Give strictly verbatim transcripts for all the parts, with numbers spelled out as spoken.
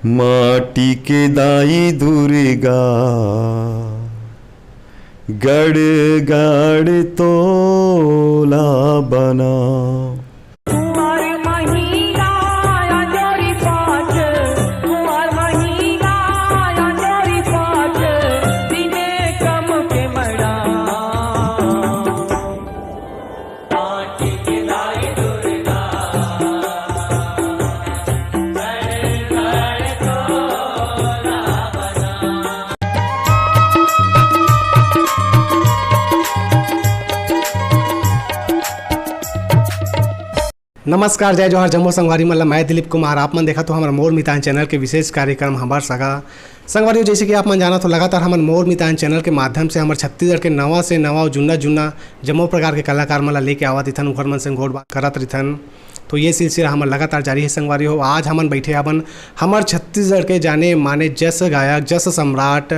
माटी के दाई दुर्गा, गड़ गड़ तोला बना। कुंवर महीना अंजोरी पाच, कुंवर महीना अंजोरी पाच, दिने कम के मड़ा। नमस्कार, जय जोहार, जम्मो संगवारी मन ला। मैं दिलीप कुमार, आप मन देखत हो हमर मोर मितान चैनल के विशेष कार्यक्रम हमर सगा। संगवारी हो, जैसे कि आप मन जानत हो, लगातार हमन मोर मितान चैनल के माध्यम से हमर छत्तीसगढ़ के नवा से नवा अउ जुन्ना जुन्ना जम्मो प्रकार के कलाकार मन ला लेके आवत रिथन, उखर मन से गोठ बात करत रिथन। तो ये सिलसिला हमर लगातार जारी है संगवारी हो। आज हमन बैठे हवन हमर छत्तीसगढ़ के जाने माने जस गायक, जस सम्राट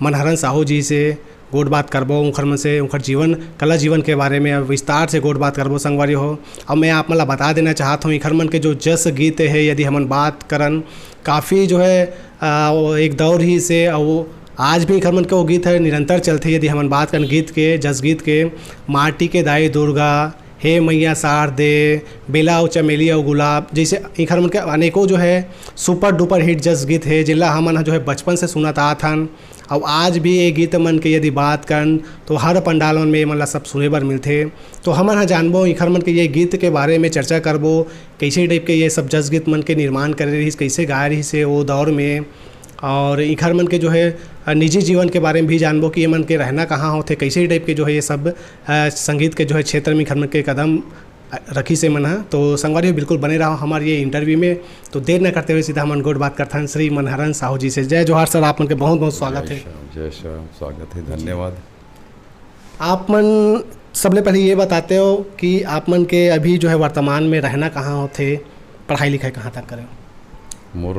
मनहरन साहू जी से गोठ बात करबो, उंखर मन से उंखर जीवन, कला जीवन के बारे में विस्तार से गोठ बात करबो संगवारी हो। अब मैं आप मन ला बता देना चाहत हूँ, इखर मन के जो जस गीत है, यदि हमन बात करन, काफ़ी जो है, आ, वो एक दौर ही से, आ, वो आज भी इखर मन के वो गीत है, निरंतर चलथे। यदि हमन बात करन गीत के, जस गीत के, माटी के दाई दुर्गा, हे मैया सार दे, बेला अउ चमेली अउ गुलाब, जैसे इखर मन के अनेकों जो है सुपर डुपर हिट जस गीत है, जेला हमन ह जो है बचपन से सुनत आत हन। अउ आज भी ये गीत मन के यदि बात करन, तो हर पंडाल मन में ये मन ला सब सुने बर मिलथे। तो हमन ह जानबो इखर मन के ये गीत के बारे में, चर्चा करबो, कैसे टाइप के ये सब जस गीत मन के निर्माण करे रहिस, कैसे गाए रहिस हे वो दौर में, और इखर मन के जो है, अ, निजी जीवन के बारे में भी जानबो कि ये मन के रहना कहाँ होथे, कैसे टाइप के जो है ये सब, अ, संगीत के जो है क्षेत्र में इखर मन के कदम, अ, रखिस हे मन ह। तो संगवारी हो, बिल्कुल बने रहो हमारे ये इंटरव्यू में। तो देर न करते हुए सीधा हमन गोठ बात करथन श्री मनहरन साहू जी से। जय जोहार सर, आप मन के बहुत बहुत स्वागत जय है। श्याम, जय श्याम, स्वागत है, धन्यवाद। आप मन सबले पहले ये बताते हो कि आप मन के अभी जो है वर्तमान में रहना कहाँ होथे, पढ़ाई लिखाई कहाँ तक करे हो? मोर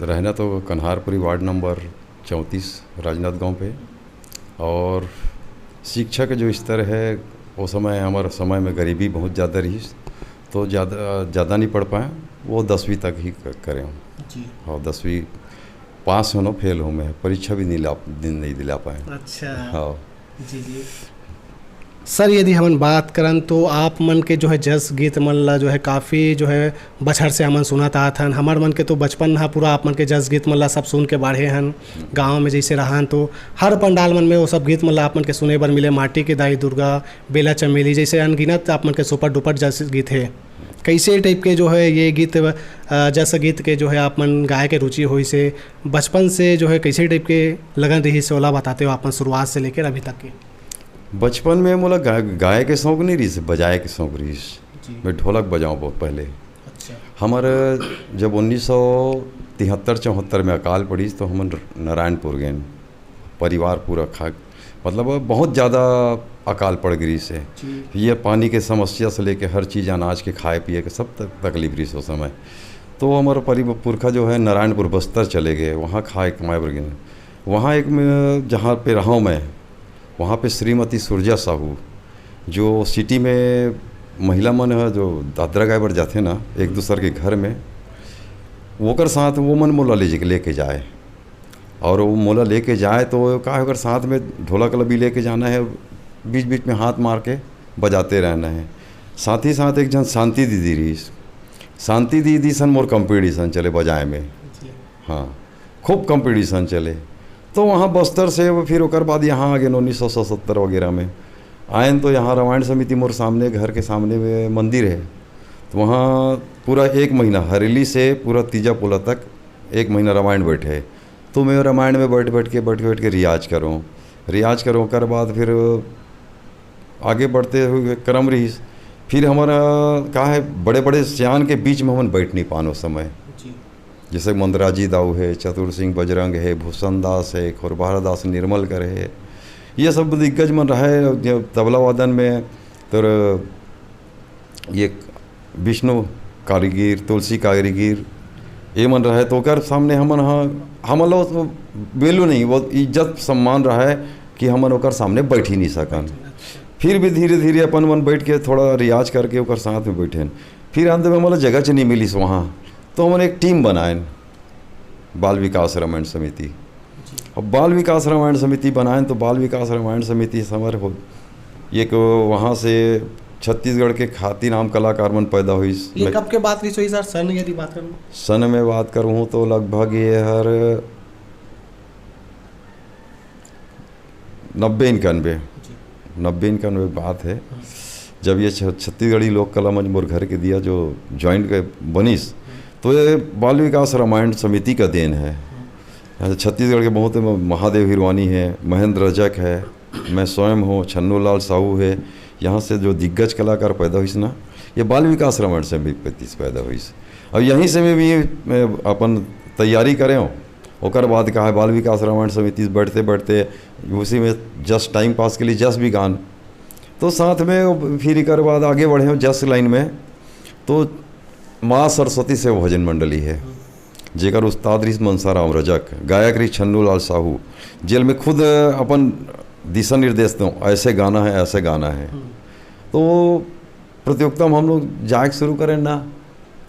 रहना तो कन्हारपुरी वार्ड नंबर चौंतीस राजनांदगांव पे, और शिक्षा के जो स्तर है, वो समय, हमारे समय में गरीबी बहुत ज़्यादा रही, तो ज़्यादा, ज़्यादा नहीं पढ़ पाए, वो दसवीं तक ही क-, करे हूँ। जी। और दसवीं पास होनो, फेल हूँ मैं, परीक्षा भी नहीं ला, दिन नहीं दिला पाए। अच्छा। हाँ। जी, जी। सर, यदि हमन बात करन तो आप मन के जो है जस गीत मन ला जो है काफ़ी जो है बछर से हमन सुनत आत हन। हमर मन के तो बचपन हा पूरा आप मन के जस गीत मन ला सब सुन के बाढ़े हन। गाँव में जैसे रहन तो हर पंडाल मन में वो सब गीत मन ला आप मन के सुने बर मिले, माटी के दाई दुर्गा, बेला चमेली, जैसे अनगिनत आप मन के सुपर डुपर जस गीत हे। कैसे टाइप के जो है ये गीत, अ, जस गीत के जो है आप मन गाए के रुचि होइस हे, बचपन से जो है कैसे टाइप के लगन रहिस हे, ओला बताते हो आप मन शुरुआत से लेकर अभी तक के? बचपन में मोला गा-, गाए के शौक नहीं रहिस, बजाए के शौक रहिस। जी। मैं ढोलक बजाऊँ बहुत पहले। अच्छा। हमर जब उन्नीस सौ तिहत्तर चौहत्तर में अकाल पड़िस, तो हमन नारायणपुर गएन, परिवार पूरा खा, मतलब बहुत ज़्यादा अकाल पड़ गिस हे। जी। ये पानी के समस्या से लेके हर चीज़, अनाज के, खाए पिए के, सब तक तकलीफ रहिस उस समय। तो हमर परि-, पुरखा जो है नारायणपुर बस्तर चले गए, वहाँ खाए कमाए बर गए। वहाँ एक में, जहाँ पे रहा हूँ मैं, वहाँ पे श्रीमती सुरजा साहू, जो सिटी में महिला मन ह, जो दादरा गाए बर जाथे ना एक दूसर के घर में, ओकर साथ वो मन मोला ले, लेके जाए। और वो मोला लेके जाए तो का, ओकर साथ में ढोलक ला भी लेके जाना है, बीच बीच में हाथ मार के बजाते रहना है। साथ ही साथ एक जन शांति दीदी रहिस। शांति दीदी सन मोर कंपटीशन चले बजाए में। जी। हाँ, खूब कंपटीशन चले। तो वहाँ बस्तर से वो फिर ओकर बाद यहाँ आ गए उन्नीस सौ सतहत्तर वगैरह में। आयन तो यहाँ रामायण समिति मोर सामने, घर के सामने में मंदिर है। तो वहाँ पूरा एक महीना, हरेली से पूरा तीजा पोला तक एक महीना रामायण बैठे। तो मैं रामायण में बैठ, बैठ के, बैठ, बैठ के रियाज करूँ। रियाज करूँ, ओकर बाद फिर आगे बढ़ते हुए क्रम रहिस। फिर हमारा का है, बड़े-बड़े सियान के बीच में हमन बैठ नहीं पान उस समय। जी। जैसे मंदराजी दाऊ है, चतुर सिंह बजरंग है, भूषण दास है, खुरबहरा दास निर्मलकर है, ये सब दिग्गज मन रहे, जो तबला वादन में, तो ये विष्णु कारीगिर, तुलसी कारीगिर, ये मन रहे, तो ओकर सामने हमन ह, हमन ला वो value नहीं, वो इज्जत सम्मान रहे कि हमन ओकर सामने बैठ ही नहीं सकन। फिर भी धीरे धीरे अपन मन बैठ के थोड़ा रियाज करके ओकर साथ में बैठेन। फिर अंत में हमन ला जगह च नहीं मिलिस वहाँ, तो हमन एक टीम बनाएन। बाल विकास रामायण समिति। अब बाल विकास रामायण समिति बनाएं तो बाल विकास रामायण समिति समर हो, ये को वहाँ से छत्तीसगढ़ के ख्यातिनाम कलाकार मन पैदा हुई। ये कब के बात रही सर? सन यदि बात करूँ, सन में बात करूँ तो लगभग ये हर नब्बे इक्यानवे, नब्बे इक्यानवे बात है। जब ये छ- छत्तीसगढ़ी लोक कला मंच मोर घर के दिया जो ज्वाइंट के बनिस, तो ये बाल विकास रामायण समिति का देन है। यहाँ से छत्तीसगढ़ के बहुत महादेव हिरवानी है, महेंद्र रजक है, मैं स्वयं हूँ, छन्नू लाल साहू है। यहाँ से जो दिग्गज कलाकार पैदा हुई ना, ये बाल विकास रामायण समिति से पैदा हुई। अब यहीं से मैं भी मैं अपन तैयारी करे हूँ। ओकर बाद का है बाल विकास रामायण समिति से बैठते बैठते उसी में जस टाइम पास के लिए जस भी गान, तो साथ में फिर एकर बाद आगे बढ़े हूँ जस लाइन में। तो माँ सरस्वती सेवा भजन मंडली है, जेकर उस्ताद रहिस मनसाराम रजक, गायक रहिस छन्नू लाल साहू, जेल में खुद अपन दिशा निर्देश दो, ऐसे गाना है, ऐसे गाना है। तो प्रतियोगिता में हम लोग जाए के शुरू करें ना,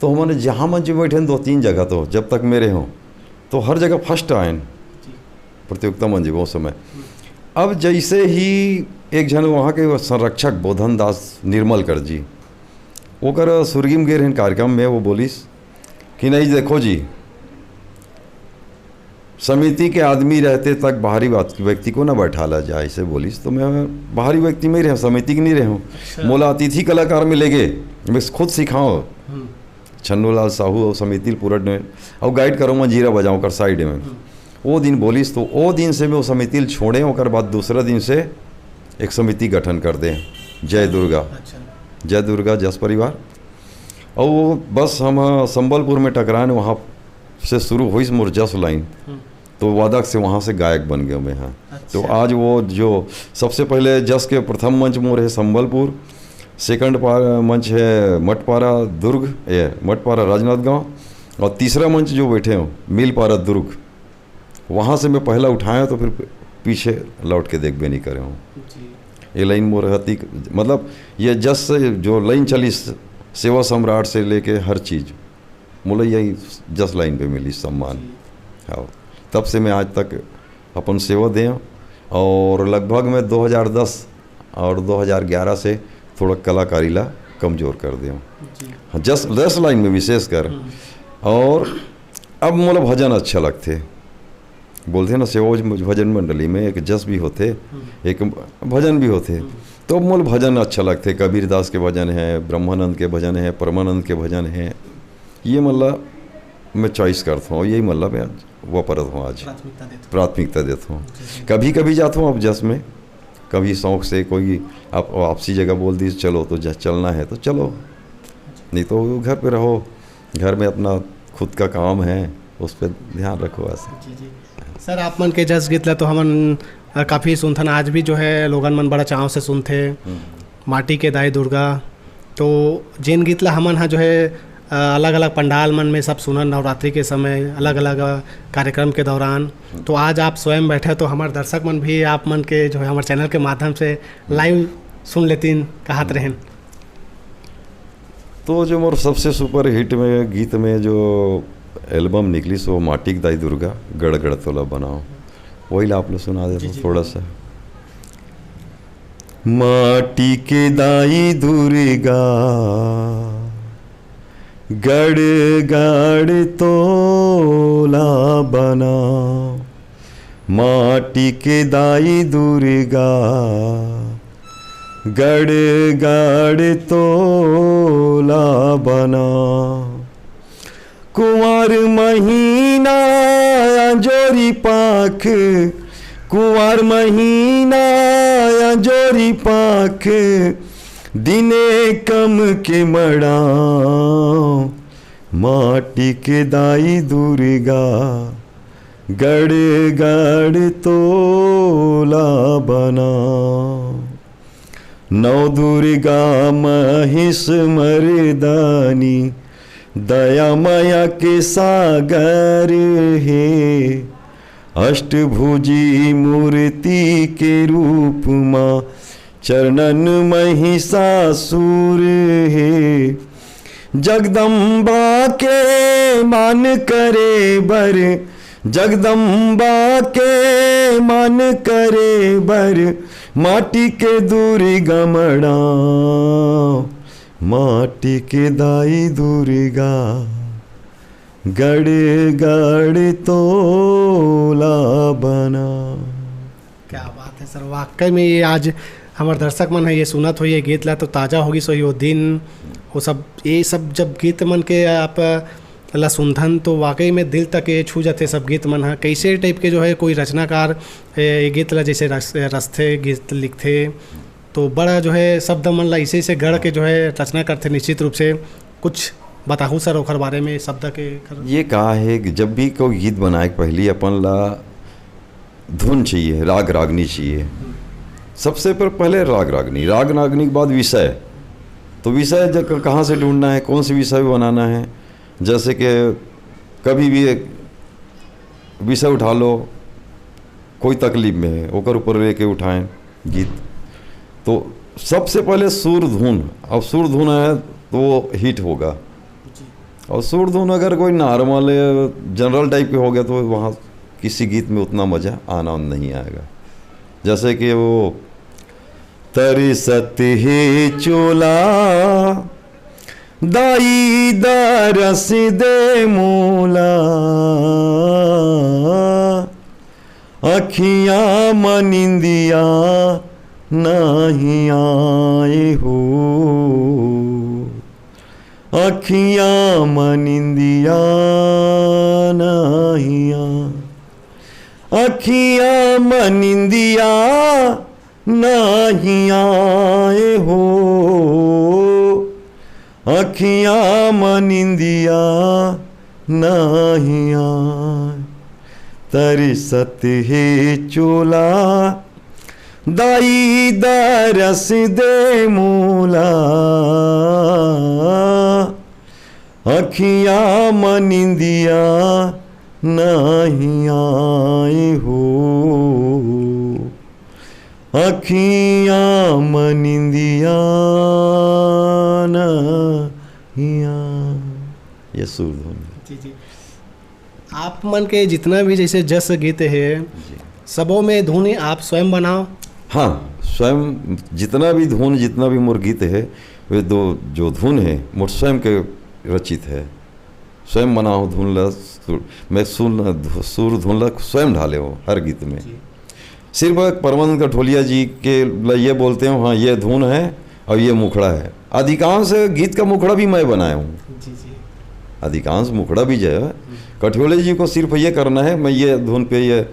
तो हमने जहाँ मंच पे बैठे हैं, दो तीन जगह तो जब तक मेरे हों, तो हर जगह फर्स्ट आए प्रतियोगिता मंच पे उस समय। अब जैसे ही एक जन वहाँ के संरक्षक बोधन दास निर्मलकर जी, ओकर सुरगी में गे रहेन कार्यक्रम में, वो बोलिस कि नहीं, देखो जी, समिति के आदमी रहते तक बाहरी बात, व्यक्ति को ना बैठाला जाए, ऐसे बोलिस। तो मैं बाहरी व्यक्ति में ही रहे, समिति के नहीं रहे हूँ। अच्छा। मोला अतिथि कलाकार में ले गए, मैं खुद सिखाओ, हम्म, छन्नू लाल साहू और समिति पूरा ने, और गाइड करो, मंजीरा बजाओ कर साइड में। वो दिन बोलिस, तो वो दिन से मैं वो समिति छोड़े, ओकर बाद दूसरा दिन से एक समिति गठन कर दे, जय दुर्गा, अच्छा, जय दुर्गा जस परिवार। और वो बस हम संबलपुर में टकराएन, वहाँ से शुरू हुई मोर जस लाइन। हम्म, तो वादक से वहाँ से गायक बन गए मैं, हाँ। अच्छा। तो आज वो जो सबसे पहले जस के प्रथम मंच मोर है संबलपुर, सेकंड पार मंच है मटपारा दुर्ग, ये मटपारा राजनांदगांव, और तीसरा मंच जो बैठे हो मिलपारा दुर्ग, वहाँ से मैं पहला उठाया तो फिर पीछे लौट के देखबे नहीं करे हूँ। जी, ये लाइन मोर हती, मतलब ये जस से जो लाइन चली, सेवा सम्राट से लेके हर चीज मोला यही जस लाइन पे मिली सम्मान। जी। हाँ, तब से मैं आज तक अपन सेवा दें, और लगभग मैं दो हज़ार दस और दो हज़ार ग्यारह से थोड़ा कलाकारी ला कमजोर कर दें। जी। हाँ, जस, जस लाइन में विशेषकर। हम्म, और अब मोला भजन अच्छा लगथे, बोलथे ना सेवा भजन मंडली में एक जस भी होथे, हम्म, एक भजन भी होथे। हम्म, तो मोला भजन अच्छा लगथे, कबीर दास के भजन है, ब्रह्मानंद के भजन है, परमानंद के भजन है, ये मन ला मैं चॉइस करथों, यही मन ला मैं वापरत हूँ आज, प्राथमिकता देते हो। प्राथमिकता देत हूँ। जी, जी। कभी कभी जात हूँ अब जस में, कभी शौक से कोई आप आपसी जगह बोल दी चलो, तो जस चलना है तो चलो, नहीं तो घर पे रहो, घर में अपना खुद का काम है, उस पर ध्यान रखो। ऐसे जी, जी। सर, आप मन के जस गीत ला तो हमन अ, काफ़ी सुनथन, आज भी जो है लोगन मन बड़ा चाव से सुनथे, माटी के दाई दुर्गा। तो जेन गीत ला हमन हा जो है अ, अलग-अलग पंडाल मन में सब सुनन, नवरात्रि के समय अलग-अलग अ, कार्यक्रम के दौरान। तो आज आप स्वयं बैठे तो हमारे दर्शक मन भी आप मन के जो है हमारे चैनल के माध्यम से लाइव सुन लेतीन, कहत रहेन। तो जो मोर सबसे सुपर हिट में गीत में जो एल्बम निकली सो माटी के दाई दुर्गा, गड़ गड़ तोला बनाओ, वही ला आप लोग सुना देते जी, हो जी। थोड़ा सा। माटी के दाई दुर्गा, गड़ गड़ तोला बनाओ, माटी के दाई दुर्गा, गड़ गड़ तोला बनाओ। कुंवर महीना अंजोरी पाख, कुंवर महीना अंजोरी पाख, दिने कम के मड़ाओ, माटी के दाई दुर्गा, गड़ गड़ तोला बनाओ। नौ दुर्गा महिष मर्दानी, दया मया के सागर हे। अष्टभुजी मूर्ति के रूप मा, चरणन महिषासुर हे। जगदम्बा के मान करे बर, जगदम्बा के मन करे बर, माटी के दुर्गा मड़ा, माटी के दाई दुर्गा, गड़ गड़ तोला बना। क्या बात है सर, वाकई में ये आज हमारे दर्शक मन है ये सुनत हो ये गीत ला तो ताज़ा होगी सो यो दिन, वो सब, ये सब जब गीत मन के आप ला सुनथन तो वाकई में दिल तक ये छू जाते सब गीत मन ह। कैसे टाइप के जो है कोई रचनाकार ये गीत ला जैसे रस-, रचथे, गीत लिखथे, तो बड़ा जो है शब्द मन ला इसे इसे गढ़ के जो है रचना करथे निश्चित रूप से। कुछ बताहू सर ओखर बारे में शब्द के कर। ये कहा है कि जब भी कोई गीत बनाए के पहली अपन ला धुन चाहिए, राग रागनी चाहिए। सबसे पर पहले राग रागनी, राग रागनी के बाद विषय। तो विषय जब क-, कहाँ से ढूंढना है, कौन से विषय पे बनाना है, जैसे कि कभी भी एक विषय उठा लो, कोई तकलीफ में है, ओकर ऊपर लेके उठाएं गीत। तो सबसे पहले सुर धुन, अब सुर धुन है तो वो हिट होगा। और सुर धुन अगर कोई नॉर्मल जनरल टाइप के हो गया तो वहाँ किसी गीत में उतना मज़ा आना नहीं आएगा। जैसे कि वो तरसत हे चोला, दाई दरस दे मोला, अखियाँ म निंदिया नहीं आए हो, अखियाँ म निंदिया नहीं आए, अखियाँ म निंदिया नहीं आए हो, अखियाँ म निंदिया नहीं आए। तरसत हे चोला, दाई दरस दे मोला, अखियाँ म निंदिया नहीं आए हो, अखियाँ म निंदिया नहीं आए। ये सुर धुन है। जी, जी। आप मन के जितना भी जैसे जस गीत है, जी। सबों में धुन आप स्वयं बनाओ? हाँ, स्वयं जितना भी धुन, जितना भी मोर गीत है, वे दो जो धुन है, मोर स्वयं के रचित है। स्वयं बनाओ धुन ला, सुर, मैं सुन, धु-, सुर धुन ला स्वयं ढाले हो हर गीत में। जी। सिर्फ परमानंद कठोलिया जी के ला ये बोलते हो, हाँ, ये धुन है और ये मुखड़ा है। अधिकांश गीत का मुखड़ा भी मैं बनाया हूँ। जी, जी। अधिकांश मुखड़ा भी जो है, कठोलिया जी को सिर्फ ये करना है, मैं ये धुन पे ये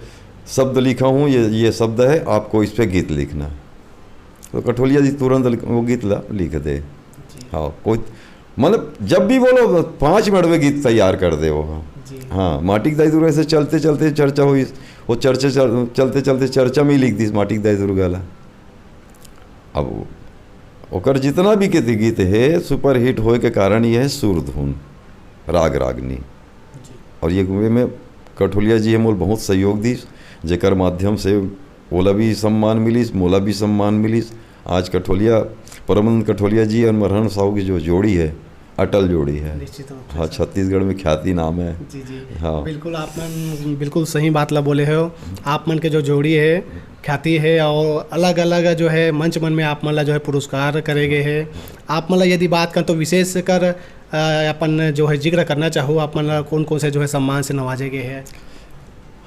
शब्द लिखा हूँ, ये, ये शब्द है, आपको इस पे गीत लिखना है। तो कठोलिया जी तुरंत लिख-, वो गीत ला-, लिख दे। जी। हाँ, कोई, मतलब, जब भी बोलो, पाँच मिनट में गीत तैयार कर दे वो। जी। हाँ, माटी के दाई दुर्गा से चलते चलते चर्चा हुई, वो चर्चा चल-, चलते चलते चर्चा में ही लिख दी माटी के दाई दुर्गा ला। अब ओकर जितना भी के गीत है, सुपरहिट होए के कारण ये है सुर धुन, राग रागनी। जी। और ये वे में कठोलिया जी हमोल बहुत सहयोग दीस, जेकर माध्यम से ओला भी सम्मान मिलिस, मोला भी सम्मान मिलिस। आज कठोलिया, परमानंद कठोलिया जी और मरहन साहू की जो जोड़ी है, अटल जोड़ी है। निश्चित रूप से हाँ, सर। छत्तीसगढ़ में ख्याति नाम है। जी, जी। हाँ। बिल्कुल, आप मन बिल्कुल सही बात ला बोले हो। आप मन के जो जोड़ी है, ख्याति है और अलग-अलग जो है मंच मन में आप मन ला जो है पुरस्कार करे गए है। आप मन ला यदि बात करें तो विशेष कर, अ, अपन जो है जिक्र करना चाहूँ, आप मन ला कौन-कौन से जो है सम्मान से नवाजे गए है?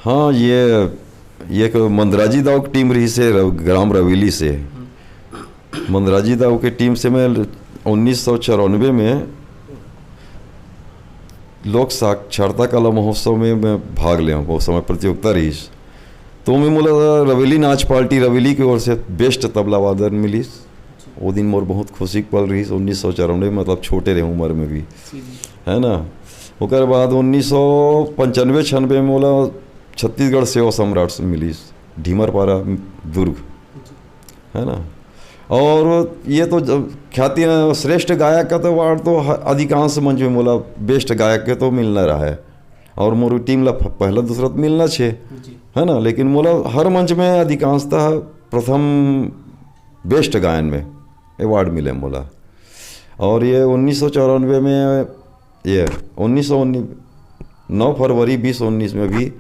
हाँ, ये, ये एक मंदराजी दाव की टीम रही से, रव-, ग्राम रवेली से। मंदराजी दाव के टीम से मैं उन्नीस सौ चौरानवे में लोक साक्षरता कला महोत्सव में मैं भाग ले हूँ, वो समय प्रतियोगिता रही। तो मैं बोला, रवेली नाच पार्टी रवेली की ओर से बेस्ट तबला वादन मिलिस। वो दिन मोर बहुत खुशी के पल रही, उन्नीस सौ चौरानवे, मतलब, छोटे रहे उम्र में भी, जी, जी। है ना। ओकर बाद उन्नीस सौ पंचानवे छियानवे में बोला छत्तीसगढ़ सेवा सम्राट से मिलिस, ढीमरपारा, दुर्ग, जी। है ना। और ये तो जब ख्याति, श्रेष्ठ गायक का तो अवार्ड तो ह-, अधिकांश मंच में मोला बेस्ट गायक के तो मिलना रहा है। और मोर टीम ला फ-, पहला दूसरा तो मिलना छे, जी। है ना, लेकिन मोला हर मंच में अधिकांशतः प्रथम बेस्ट गायन में अवार्ड मिले मोला। और ये उन्नीस सौ चौरानवे में, ये उन्नीस सौ उन्नीस, नौ फरवरी बीस उन्नीस में भी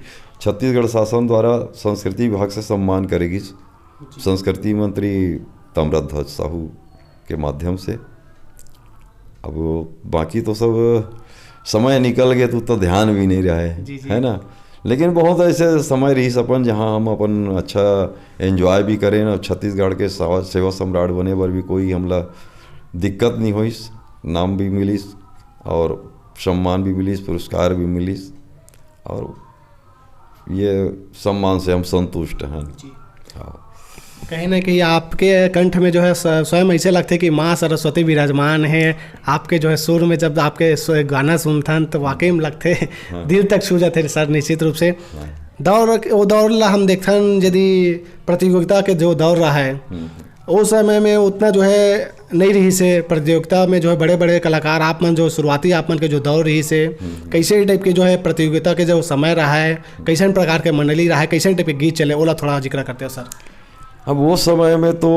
छत्तीसगढ़ शासन द्वारा संस्कृति विभाग से सम्मान करे गिस, संस्कृति मंत्री ताम्रध्वज साहू के माध्यम से। अब बाकी तो सब समय निकल गए तो उतना ध्यान भी नहीं रहा है, जी, जी। है ना? लेकिन बहुत ऐसे समय रहिस अपन, जहाँ हम अपन अच्छा एंजॉय भी करें और छत्तीसगढ़ के सेवा सेवा सम्राट बने बर भी कोई हमला दिक्कत नहीं होइस, नाम भी मिलिस और सम्मान भी मिलिस, पुरस्कार भी मिलिस और ये सम्मान से हम संतुष्ट हैं। जी। हाँ। कहीं ना कहीं आपके कंठ में जो है स-, स्वयं ऐसे लगथे कि माँ सरस्वती विराजमान है आपके जो है सुर में। जब आपके स्व-, गाना सुनथन तो वाकई में लगथे, हाँ। दिल तक छू जाथे सर, निश्चित रूप से। हाँ। दौर, वो दौर ला हम देखथन, यदि प्रतियोगिता के जो दौर रहा है, हम्म। उस समय में उतना जो है नहीं रहिस हे प्रतियोगिता में, जो है बड़े बड़े कलाकार, आप मन जो शुरुआती आप मन के जो दौर रहिस हे, हम्म। कैसे टाइप के जो है प्रतियोगिता के जो समय रहा है, कैसन प्रकार के मंडली रहा है, कैसन टाइप के गीत चले, ओला थोड़ा जिक्र करते हो सर। अब वो समय में तो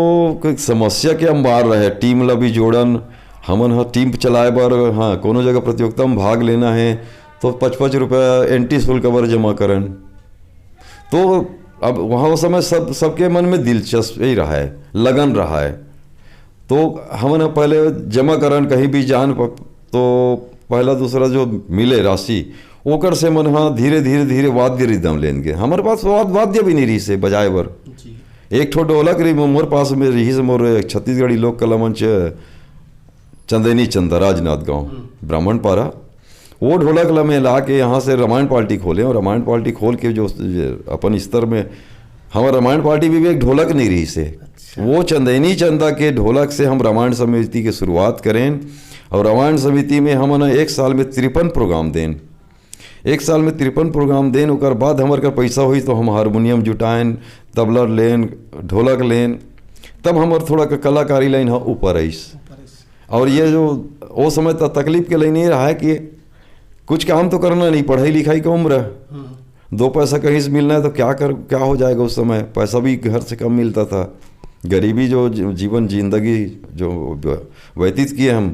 कोई समस्या के अंबार रहे, टीम ला भी जोड़न, हमन ह टीम चलाए बर, हाँ, कोनो जगह प्रतियोगिता में भाग लेना है तो पच पच रुपया एंट्री शुल्क बर जमा करन। तो अब वहाँ उस समय सब, सबके मन में दिलचस्पी रहा है, लगन रहा है। तो हमन ह पहले जमा करन, कहीं भी जान प-, तो पहला दूसरा जो मिले राशि, ओकर से मन ह धीरे, धीरे, धीरे वाद्य रिदम लेन गे। हमारे पास वाद-, वाद्य भी नहीं रहिस हे बजाए बर। जी। एक ठो ढोलक रही, मो-, मोर पास में रहिस हे, मोर छत्तीसगढ़ी लोक कला मंच चंदैनी चंदा, राजनांदगांव, हम्म। ब्राह्मण पारा। वो ढोलक ला मैं ला के यहाँ से रामायण पार्टी खोले, और रामायण पार्टी खोल के जो, जो अपन स्तर में, हमार रामायण पार्टी में भी एक ढोलक नहीं रहिस हे। अच्छा। वो चंदैनी चंदा के ढोलक से हम रामायण समिति के शुरुआत करें, और रामायण समिति में हमन एक साल में तिरपन प्रोग्राम देन। एक साल में तिरपन प्रोग्राम देन, ओकर बाद हमर कर पैसा होइस तो हम हारमोनियम जुटाएन, तबला लेन, ढोलक लेन, तब हमर थोड़ा क-, कलाकारी लाइन ह ऊपर आइस। ऊपर आइस। और ये जो वो समय त-, तकलीफ के लाइन ये रहा है कि कुछ काम तो करना नहीं, पढ़ाई लिखाई का उम्र है, हम्म। दो पैसा कहीं से मिलना है तो क्या कर, क्या हो जाएगा उस समय, पैसा भी घर से कम मिलता था, गरीबी जो ज-, जीवन जिंदगी जो ब-, व्यतीत किए हम,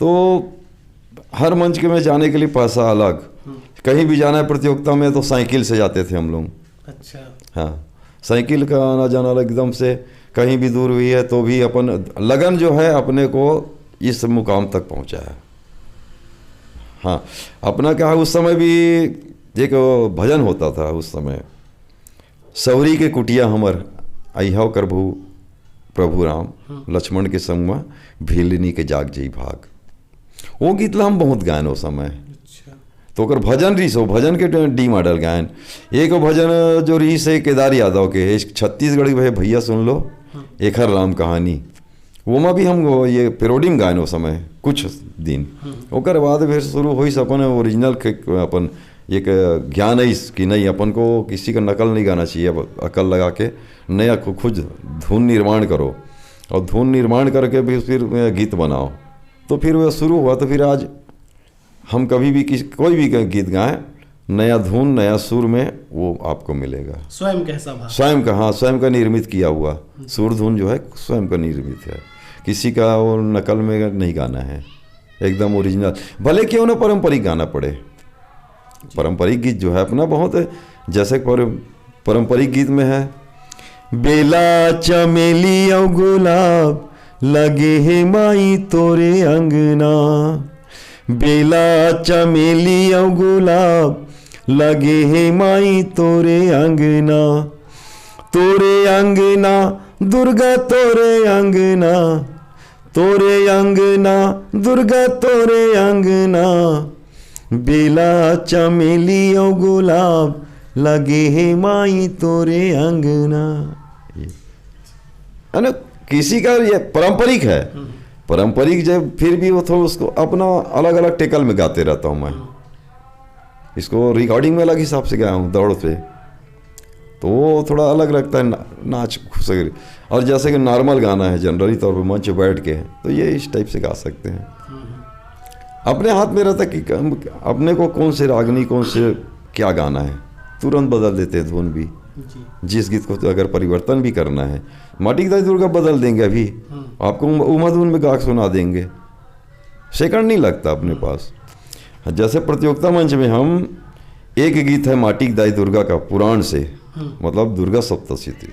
तो हर मंच के में जाने के लिए पैसा अलग, हम्म। कहीं भी जाना है प्रतियोगिता में तो साइकिल से जाते थे हम लोग। अच्छा। हाँ, साइकिल का आना जाना एकदम से, कहीं भी दूर हुई है तो भी अपन लगन जो है अपने को इस मुकाम तक पहुँचा है। हाँ, अपना क्या है, उस समय भी एक भजन होता था उस समय, सौरी के कुटिया हमर अइहव करभू प्रभु राम, हम्म। लक्ष्मण के संग म भीलनी के जाग जई भाग। वो गीत ला हम बहुत गायन ओ समय। अच्छा। तो ओकर भजन रहिस, वो भजन के डी मॉडल गायन। एक भजन जो रहिस हे केदार यादव के, एक छत्तीसगढ़ी भै-, भैया सुन लो, हम्म। एखर राम कहानी। वो में भी हम वो ये पेरोडी में गायन ओ समय कुछ दिन। हम्म। ओकर बाद फिर शुरू होइस अपन ओरिजिनल के, अपन एक ज्ञान आइस कि नहीं, अपन को किसी का नकल नहीं गाना चाहिए, अब अकल लगा के नया खु-, खुद धुन निर्माण करो, और धुन निर्माण करके भी फिर गीत बनाओ। तो फिर वो शुरू हुआ, तो फिर आज हम कभी भी किस, कोई भी ग-, गीत गाएं, नया धुन, नया सुर में वो आपको मिलेगा। स्वयं का हिसाब है। स्वयं का, हाँ, स्वयं का निर्मित किया हुआ। हम्म। सुर धुन जो है, स्वयं का निर्मित है, किसी का वो नकल में नहीं गाना है, एकदम ओरिजिनल। भले क्यों ना पारंपरिक गाना पड़े, पारंपरिक गीत जो है अपना बहुत, जैसे पर-, पारंपरिक गीत में है, बेला चमेली अउ गुलाब लगे हे माई तोरे अंगना, बेला चमेली अउ गुलाब लगे हे माई तोरे अंगना, तोरे अंगना दुर्गा तोरे अंगना, तोरे अंगना दुर्गा तोरे अंगना, बेला चमेली अउ गुलाब लगे हे माई तोरे अंगना। ये, है ना, किसी का ये पारंपरिक है, हम्म। पारंपरिक जब फिर भी वो थोड़ा उसको अपना अलग-अलग टेकल में गाते रहता हूँ मैं। हम्म। इसको रिकॉर्डिंग में अलग हिसाब से गाया हूँ दौड़ पे, तो वो थोड़ा अलग लगता है ना-, नाच खुश। और जैसे कि नॉर्मल गाना है, जनरली तौर पे मंच पे बैठ के, तो ये इस टाइप से गा सकते हैं। हम्म। अपने हाथ में रहता है कि हम, अपने को कौन से रागनी, कौन से क्या गाना है, तुरंत बदल देते हैं धुन भी। जी। जिस गीत को तो अगर परिवर्तन भी करना है, माटी की दाई दुर्गा बदल देंगे अभी, हम्म। आपको उम-, उमा धुन में गा के सुना देंगे, सेकंड नहीं लगता अपने पास। जैसे प्रतियोगिता मंच में हम एक गीत है माटी के दाई दुर्गा का पुराण से, हम्म। मतलब दुर्गा सप्तशती,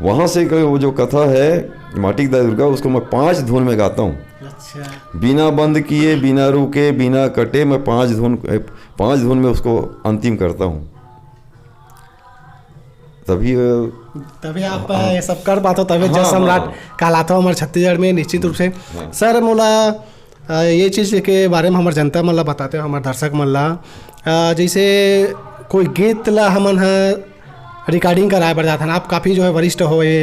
वहाँ से कोई वो जो कथा है माटी के दाई दुर्गा, उसको मैं पाँच धुन में गाता हूँ। अच्छा। बिना बंद किए, बिना रुके, बिना कटे, मैं पाँच धुन, पाँच धुन में उसको अंतिम करता हूँ। तभी, अ, तभी आप, हाँ। ये सब कर पाते हो, तभी हाँ, जस सम्राट हाँ। कहलाते हो हमारे छत्तीसगढ़ में, निश्चित रूप से। हाँ। सर, मोला, अ, ये चीज़ के बारे में हमारे जनता मन ला बताते हो, हमारे दर्शक मन ला, अ, जैसे कोई गीत ला हमन ह रिकॉर्डिंग कराए बर जाथन, आप काफ़ी जो है वरिष्ठ हो ये,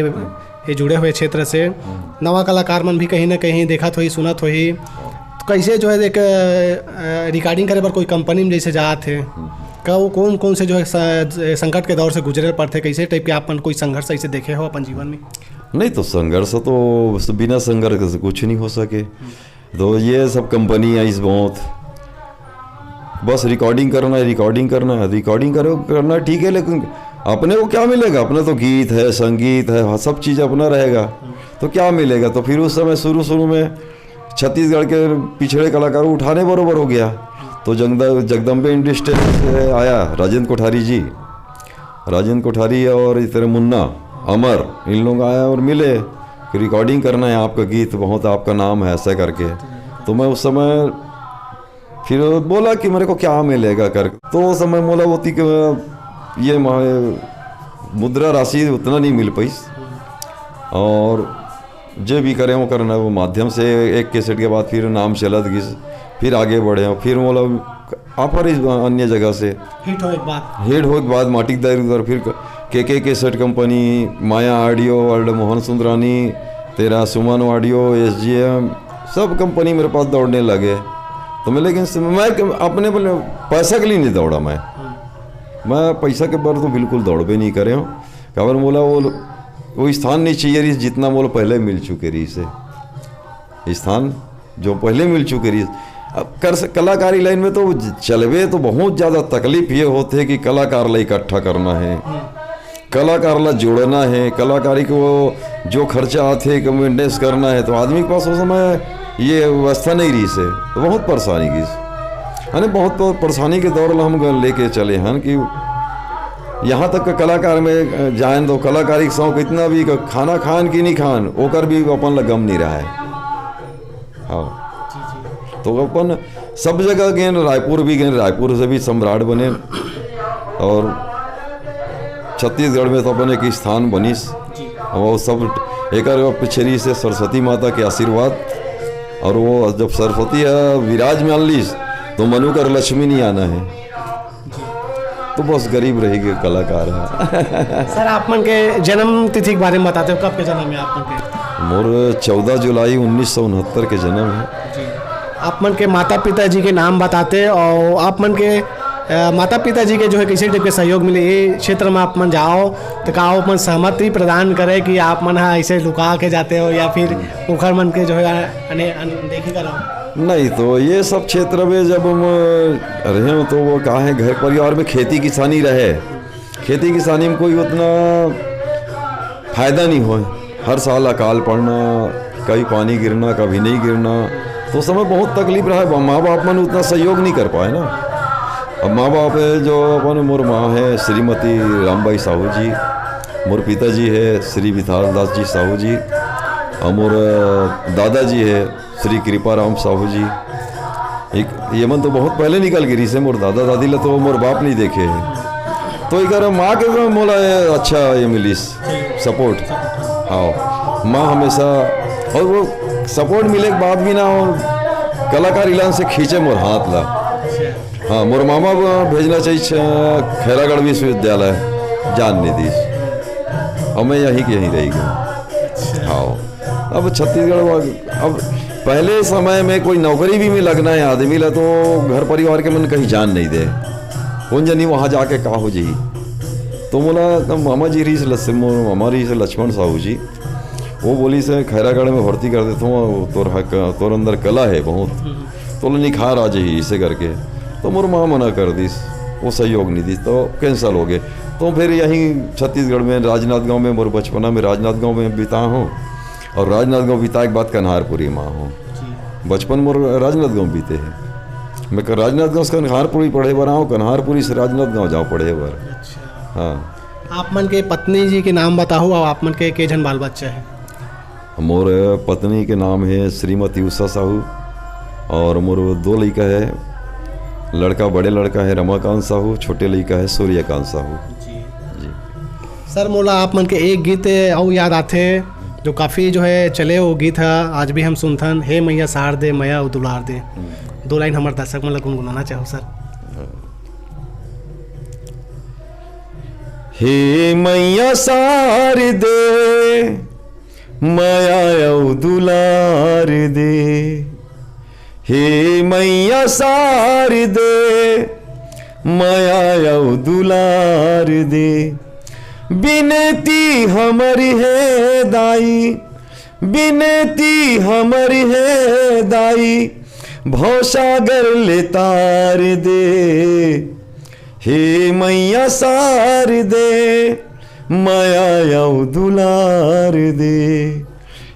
ये जुड़े हुए क्षेत्र से, हम्म। नवा कलाकार मन भी कहीं ना कहीं देखत होही, सुनत होही, तो कैसे जो है एक, अ, रिकॉर्डिंग करे बर कोई कंपनी में जैसे जात हे, हम्म। का वो कौन कौन से जो है स-, संकट के दौर से गुजरे पड़थे, कैसे टाइप के आप मन कोई संघर्ष ऐसे देखे हो अपन जीवन में? नहीं तो संघर्ष तो, बिना संघर्ष के कुछ नहीं हो सके। तो ये सब कंपनी आइस बहुत, बस रिकॉर्डिंग करना है, रिकॉर्डिंग करना है, रिकॉर्डिंग करो, करना ठीक है, लेकिन अपने को क्या मिलेगा? अपना तो गीत है, संगीत है, हाँ, सब चीज़ अपना रहेगा, तो क्या मिलेगा? तो फिर उस समय शुरू शुरू में छत्तीसगढ़ के पिछड़े कलाकार उठाने बरोबर हो गया। तो जगद-, जगदम्बे इंडस्ट्री से आया राजेंद्र कोठारी जी, राजेंद्र कोठारी और इस तरह मुन्ना, अमर, इन लोग आया और मिले कि रिकॉर्डिंग करना है आपका गीत, बहुत आपका नाम है, ऐसा करके। तो मैं उस समय फिर बोला कि मेरे को क्या मिलेगा कर, तो उस समय मोला होती कि ये मा-, मुद्रा राशि उतना नहीं मिल पाई, और जे भी करे वो करना, वो माध्यम से एक कैसेट के बाद फिर नाम चलत गिस, फिर आगे बढ़े, फिर मोला ऑफर इस अन्य जगह से हिट होए के बाद। हिट होए के बाद माटी के दाई दुर्गा, फिर के के कैसेट कंपनी, माया ऑडियो वर्ल्ड, मोहन सुंदरानी, तेरा सुमन ऑडियो, एस जी एम, सब कंपनी मेरे पास दौड़ने लगे। तो मैं, लेकिन स-, मैं क-, अपने बल-, पैसा के लिए नहीं दौड़ा मैं। हम्म। मैं पैसा के बर तो बिल्कुल दौड़बे नहीं करे हूँ। काबर मोला वो, वो स्थान नहीं चाहिए रही जितना मोला पहले मिल चुके रही से। स्थान जो पहले मिल चुके रही। अब कर स-, कलाकारी लाइन में तो ज-, चलबे तो बहुत ज़्यादा तकलीफ ये होते कि कलाकार ला इकट्ठा करना है, हम्म। कलाकार ला जोड़ना है, कलाकारी को जो खर्चा आते मेंटेनेंस करना है, तो आदमी के पास उस समय ये व्यवस्था नहीं रही से, तो बहुत परेशानी की। यानी बहुत, बहुत परेशानी के दौर ला हम ग-, लेके चले हैं कि यहाँ तक के कलाकार में, अ, जाएन तो कलाकारी के शौक इतना भी क-, खाना खान कि नहीं खान, ओकर भी अपन ला गम नहीं रहा है। हाँ। जी, जी। तो अपन सब जगह गए, रायपुर भी गए, रायपुर से भी सम्राट बने और छत्तीसगढ़ में तो अपन एक स्थान बनिस। जी। वो सब एकर पीछे रही से सरस्वती माता के आशीर्वाद, और वो जब सरस्वती ह विराज मान लीस तो मनु कर लक्ष्मी नहीं आना है। जी। तो बस गरीब रही के कलाकार है। सर, आप मन के जन्म तिथि के बारे में बताते हो, कब के जन्म है आप मन के? मोर चौदह जुलाई उन्नीस सौ उनहत्तर के जन्म है। जी। आप मन के माता पिता जी के नाम बताते और आप मन के, अ, माता पिता जी के जो है कैसे टाइप के सहयोग मिले, ये क्षेत्र में आप मन जाओ तो का आप मन सहमति प्रदान करे कि आप मन हा ऐसे लुका के जाते हो या फिर उखर मन के जो है अने-, अनदेखी करो? नहीं, तो ये सब क्षेत्र में जब हम रहे हो तो वो का है, घर परिवार में खेती किसानी रहे, खेती किसानी में कोई उतना फायदा नहीं होए। हर साल अकाल पड़ना, कभी पानी गिरना, कभी नहीं गिरना, तो उस समय बहुत तकलीफ रहा है। माँ बाप मन उतना सहयोग नहीं कर पाए ना। अब माँ बाप है जो अपन, मोर माँ है श्रीमती रामबाई साहू जी, मोर पिताजी है श्री विशाल दास जी साहू जी, और मोर दादाजी है श्री कृपाराम साहू जी। एक ये मन तो बहुत पहले निकल गिरी से, मोर दादा दादी ला तो मोर बाप नहीं देखे है। तो इकर माँ के भी मोला ये अच्छा ये मिलिस सपोर्ट। हाँ, माँ हमेशा, और वो सपोर्ट मिले के बाद भी ना, वो कलाकार इलान से खींचे मोर हाथ ला। हाँ, मोर मामा ब-, भेजना चाहिए छ-, खैरागढ़ विश्वविद्यालय, जान नहीं दीस। और मैं यहीं के यहीं रह गया। हाँ, अब छत्तीसगढ़ वा-, अब पहले समय में कोई नौकरी भी में लगना है आदमी ला, तो घर परिवार के मन कहीं जान नहीं दे। कौन जनी वहाँ जाके का हो जाई। तो मोला तब मामा जी रही से लस-, मोर मामा रही से लक्ष्मण साहू जी, वो बोली से खैरागढ़ में भर्ती कर देता हूँ, तोर हक, तोर अंदर कला है बहुत, तो निखार आ जाही इसे करके। तो मोर माँ मना कर दीस, वो सहयोग नहीं दीस, तो कैंसिल हो गए। तो फिर यहीं छत्तीसगढ़ में राजनांदगांव में, मोर बचपना में राजनांदगांव में बिता हूँ, और राजनांदगांव बिता के बाद कन्हारपुरी माँ हूँ। बचपन मोर राजनांदगांव बीते है। मैं कर राजनांदगांव से कन्हारपुरी पढ़े बर आऊँ, कन्हारपुरी से राजनांदगांव जाऊँ पढ़े बर। अच्छा। हाँ। आप मन के पत्नी जी के नाम बताओ और आप मन के के झन बाल बच्चा है? मोर पत्नी के नाम है श्रीमती उषा साहू और मोर दो लड़का है। लड़का, बड़े लड़का है रमाकांत साहू, छोटे लड़का है सूर्यकांत साहू। जी। जी। सर, मोला आप मन के एक गीत अउ याद आथे, जो काफ़ी जो है चले, वो गीत है, आज भी हम सुनथन, "हे मैया सार दे, मया अउ दुलार दे।" हम्म। दो लाइन हमर दर्शक मन ला गुनगुनाना चाहूँ सर। हे मैया सार दे, मया अउ दुलार दे। हे मैया सार दे, मया अउ दुलार दे। बिनती हमर हे दाई, बिनती हमर हे दाई, भवसागर ले तार दे। हे मैया सार दे, मया अउ दुलार दे।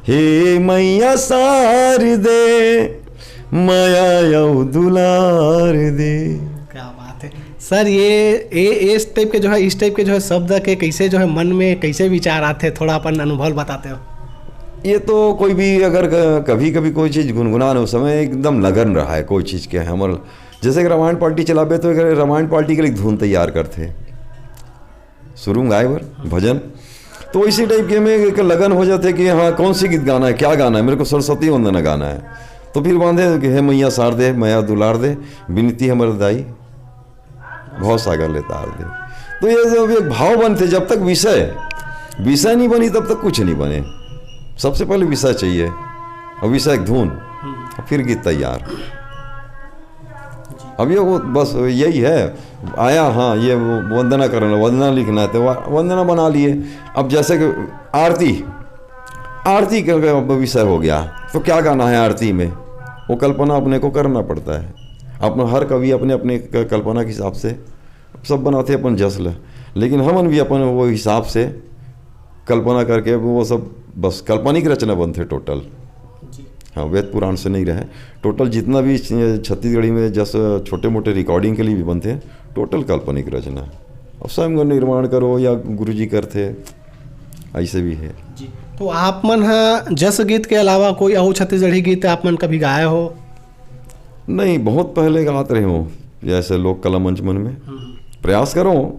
हे मैया सार दे, मया अउ दुलार दे। क्या बात है सर। ये, ये इस टाइप के जो है, इस टाइप के जो है शब्द के कैसे जो है मन में कैसे विचार आते, थोड़ा अपन अनुभव बताते हो? ये तो कोई भी अगर क-, कभी कभी कोई चीज़ गुनगुनाने, उस समय एकदम लगन रहा है कोई चीज़ के, हमर जैसे कि रामायण पार्टी चलाबे तो एक रामायण पार्टी के लिए धुन तैयार करते, शुरू में गाए बर भजन, तो इसी टाइप के में एक लगन हो जाते कि हाँ, कौन सी गीत गाना है, क्या गाना है, मेरे को सरस्वती वंदना गाना है। तो फिर बांधे कि हे मैया सार दे, मया दुलार दे, बिनती हमर दाई, भवसागर ले तार दे। तो ये जब एक भाव बनते, जब तक विषय, विषय नहीं बनी तब तक कुछ नहीं बने। सबसे पहले विषय चाहिए और विषय एक धुन, और फिर गीत तैयार। अब ये वो बस यही है, आया, हाँ, ये वो वंदना करना, वंदना लिखना है, तो वा-, वंदना बना लिए। अब जैसे कि आरती, आरती का विषय हो गया, तो क्या गाना है आरती में, वो कल्पना अपने को करना पड़ता है। अपना हर कवि अपने अपने क-, कल्पना के हिसाब से सब बनाते अपन जस ल, लेकिन हमन भी अपन वो हिसाब से कल्पना करके वो सब बस काल्पनिक रचना बनते टोटल। जी। हाँ, वेद पुराण से नहीं रहे। टोटल जितना भी छ-, छत्तीसगढ़ी में जस छोटे मोटे रिकॉर्डिंग के लिए भी बनते, टोटल काल्पनिक रचना। अब स्वयं निर्माण करो या गुरुजी करते, ऐसे भी है। जी। तो आप मन ह जस गीत के अलावा कोई अउ छत्तीसगढ़ी गीत आप मन कभी गाए हो? नहीं, बहुत पहले गात रहे हो, जैसे लोक कला मंच मन में। हम्म। प्रयास करो,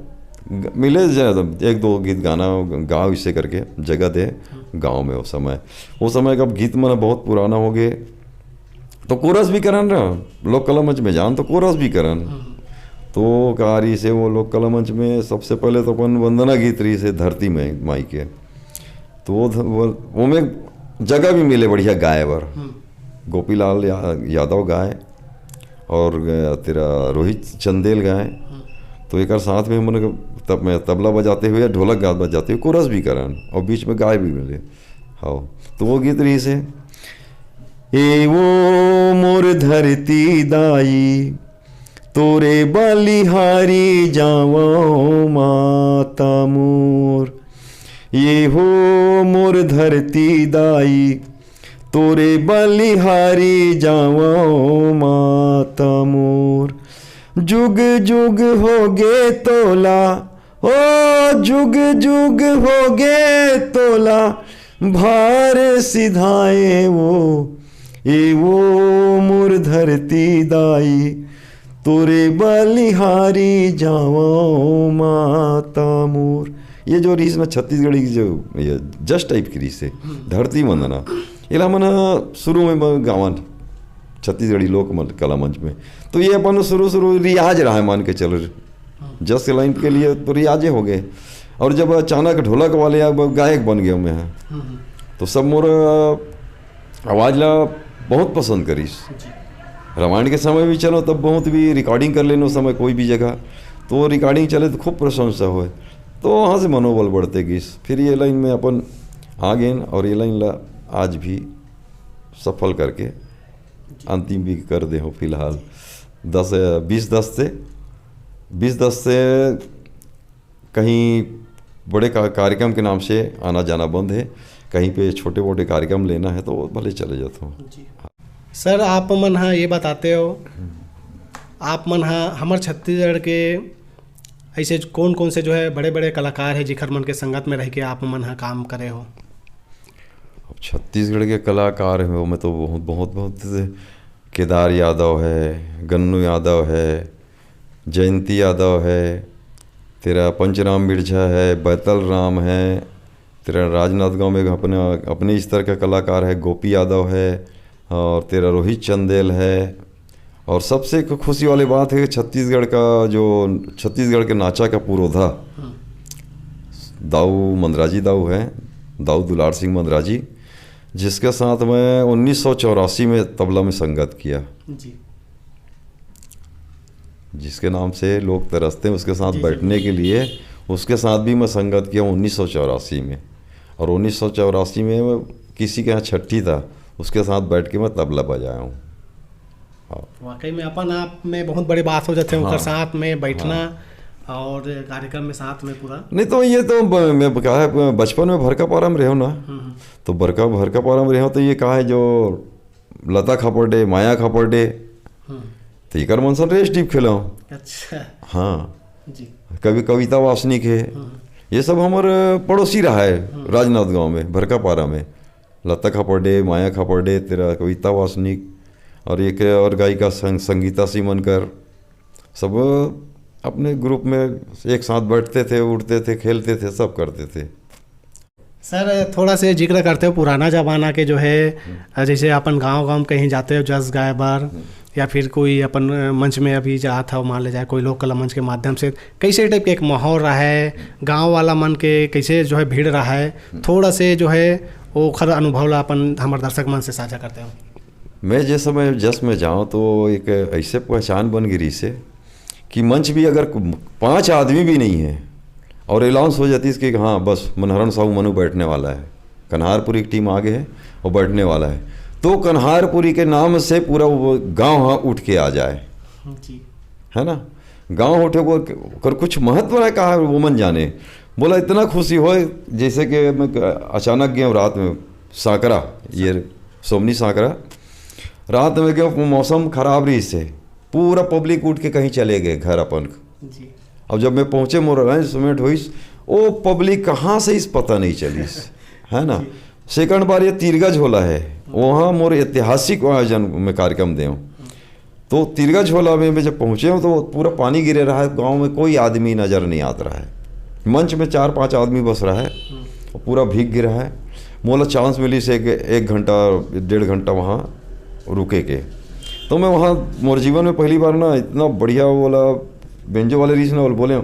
ग-, मिले ज-, एक दो गीत गाना, गाओ, इसे करके जगह दे गांव में। वो समय, वो समय का गीत मन बहुत पुराना हो गए, तो कोरस भी करन रहा, लोक कला मंच में जान तो कोरस भी करन। हम्म। तो का रही से वो लोक कला मंच में सबसे पहले तो अपन वंदना गीत रही से धरती में माई के, तो वो ध-, वो, वो में जगह भी मिले बढ़िया गाए बर। हम्म। गोपीलाल या-, यादव गाए और ग-, तेरा रोहित चंदेल गाए। हम्म। तो एक साथ में हमन तब मैं तबला बजाते हुए, ढोलक गा बजाते हुए कोरस भी करन और बीच में गाए भी मिले। हाँ, तो वो गीत रही से, ए वो मोर धरती दाई, तोरे बलिहारी जावं माता मोर। ये हो मोर धरती दाई, तोरे बलिहारी जावं माता मोर। जुग जुग होगे तोला, ओ जुग जुग होगे तोला, भार सिधाए वो, ए वो मोर धरती दाई, तोरे बलिहारी जावं माता मोर। ये जो रीस ना छत्तीसगढ़ी की जो ये जस टाइप की रीस है, धरती वंदना, एला मन शुरू में ब-, गावन छत्तीसगढ़ी लोक मन-, कला मंच में। तो ये अपन शुरू शुरू रियाज रहा है, मान के चलो, जस के लाइन के लिए तो रियाजे हो गए। और जब अचानक ढोलक वाले अब गायक बन गए हुए हैं, हम्म। तो सब मोर आवाज़ ला बहुत पसंद करिस। जी। रामायण के समय भी चलो, तब बहुत भी रिकॉर्डिंग कर लेनो समय कोई भी जगह, तो रिकॉर्डिंग चले तो खूब प्रशंसा होए, तो वहाँ से मनोबल बढ़ते गिस। फिर ये लाइन में अपन आ गए और ये लाइन ला आज भी सफल करके अंतिम भी कर दे हो फिलहाल। दस, बीस दस से, बीस दस से कहीं बड़े का-, कार्यक्रम के नाम से आना जाना बंद है। कहीं पे छोटे मोटे कार्यक्रम लेना है तो वो भले चले जाता हूँ। जी। सर, आप मन हा ये बताते हो आप मन ह हमर छत्तीसगढ़ के ऐसे कौन कौन से जो है बड़े बड़े कलाकार है जिखर मन के संगत में रह के आप मन ह काम करे हो? अब छत्तीसगढ़ के कलाकार हैं, वो में तो बहुत बहुत बहुत से, केदार यादव है, गन्नू यादव है, जयंती यादव है, तेरा पंचराम मिर्झा है, बैतल राम है, तेरा राजनांदगांव में अपने अपने स्तर का कलाकार है, गोपी यादव है, और तेरा रोहित चंदेल है। और सबसे एक खुशी वाली बात है कि छत्तीसगढ़ का जो छत्तीसगढ़ के नाचा का पुरोधा दाऊ मंदराजी दाऊ है, दाऊ दुलार सिंह मंदराजी, जिसके साथ मैं उन्नीस सौ चौरासी में तबला में संगत किया। जी। जिसके नाम से लोग तरसते हैं, उसके साथ जी, जी। बैठने के लिए, उसके साथ भी मैं संगत किया उन्नीस सौ चौरासी में। और उन्नीस सौ चौरासी में मैं किसी के यहाँ छठी था, उसके साथ बैठ के मैं तबला बजाया हूँ। वाकई में अपन आप में बहुत बड़ी बात हो जाते हैं, हाँ। ओकर साथ में बैठना और कार्यक्रम में साथ में पूरा। नहीं तो ये तो ब- मैं कहा है, बचपन में भरका पारा में रहो ना, हम्म, हम्म। तो बरका भरका पारा में रहो तो ये कहा है जो लता खापर्डे, माया खापर्डे, हम्म। तो एकर मन से रेस डीप खेला हूँ। अच्छा। हाँ, जी। कवि कविता वासनिक है, हम्म। ये सब हमारे पड़ोसी रहा है राजनांदगांव में, भरका पारा में। लता खापर्डे, माया खापर्डे, तेरा कविता वासनिक, और एक और गायिका संग, संगीता सीमनकर, सब अपने ग्रुप में एक साथ बैठते थे, उठते थे, खेलते थे, सब करते थे। सर, थोड़ा से जिक्र करते हो पुराना जमाना के जो है, जैसे अपन गांव गांव में कहीं जाते हो जस गाए बर, या फिर कोई अपन मंच में अभी जात हो, मान ले जाए कोई लोक कला मंच के माध्यम से, कैसे टाइप के एक माहौल रहा है, गांव वाला मन के कैसे जो है भीड़ रहा है, थोड़ा से जो है ओखर अनुभव ला अपन हमर दर्शक मन से साझा करते हो। मैं जिस समय जस में जाऊँ तो एक ऐसे पहचान बन गई से कि मंच भी अगर पांच आदमी भी नहीं है और अनाउंस हो जाती है कि हाँ, बस मनहरन साहू मनु बैठने वाला है, कन्हारपुरी की टीम आगे है और बैठने वाला है, तो कन्हारपुरी के नाम से पूरा वो गांव हाँ उठ के आ जाए, जी। है ना? गांव उठे को कर कुछ महत्व है, कहा वो मन जाने। बोला इतना खुशी हो, जैसे कि मैं अचानक गया रात में सांकरा, ये सोमनी सांकरा, रात में गया, मौसम खराब रही से, पूरा पब्लिक उठ के कहीं चले गए घर अपन। जी। अब जब मैं पहुंचे, मोर अरेंजमेंट हुई, वो पब्लिक कहाँ से इस पता नहीं चली, है ना? सेकंड बार ये तीरगज होला है, वहाँ मोर ऐतिहासिक आयोजन में कार्यक्रम दे हूँ। तो तीरगज होला में मैं जब पहुँचे हूँ तो पूरा पानी गिरे रहा है, गांव में कोई आदमी नज़र नहीं आता रहा है। मंच में चार पांच आदमी बस रहा है और पूरा भीग गिरा है। मोला चांस मिली से एक, एक घंटा, डेढ़ घंटा वहाँ रुके के। तो मैं वहाँ, मोर जीवन में पहली बार ना इतना बढ़िया वाला बेंजो वाले रीस ना बोले,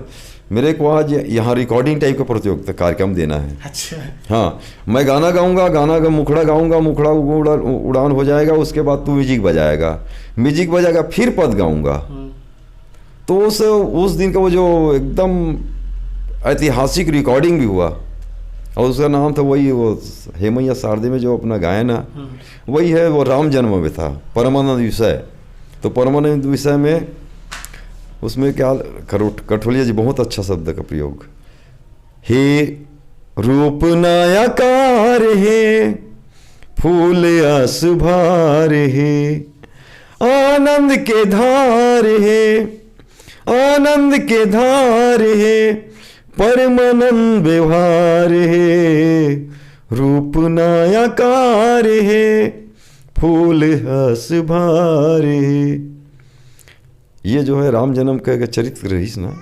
मेरे को आज यहाँ रिकॉर्डिंग टाइप का प्रतियोगिता कार्यक्रम देना है। अच्छा। हाँ, मैं गाना गाऊंगा, गाना का मुखड़ा गाऊंगा, मुखड़ा उड़ा, उड़ान हो जाएगा, उसके बाद तू म्यूजिक बजाएगा, म्यूजिक बजाएगा, फिर पद गाऊंगा। हम्म। तो उस उस दिन का वो जो एकदम ऐतिहासिक रिकॉर्डिंग भी हुआ, और उसका नाम था वही, वो हे मैया शारदे में जो अपना गायन है, हम्म। वही है, वो राम जन्म में था, परमानंद विषय। तो परमानंद विषय में उसमें क्या, करोट-, कठोलिया जी बहुत अच्छा शब्द का प्रयोग, हे रूप ना आकार हे, फूल अस भार हे, आनंद के धार हे, आनंद के धार हे, परमानंद व्यवहार हे, रूप ना आकार हे, फूल अस भार हे। ये जो है राम जन्म का एक चरित्र रहीस ना,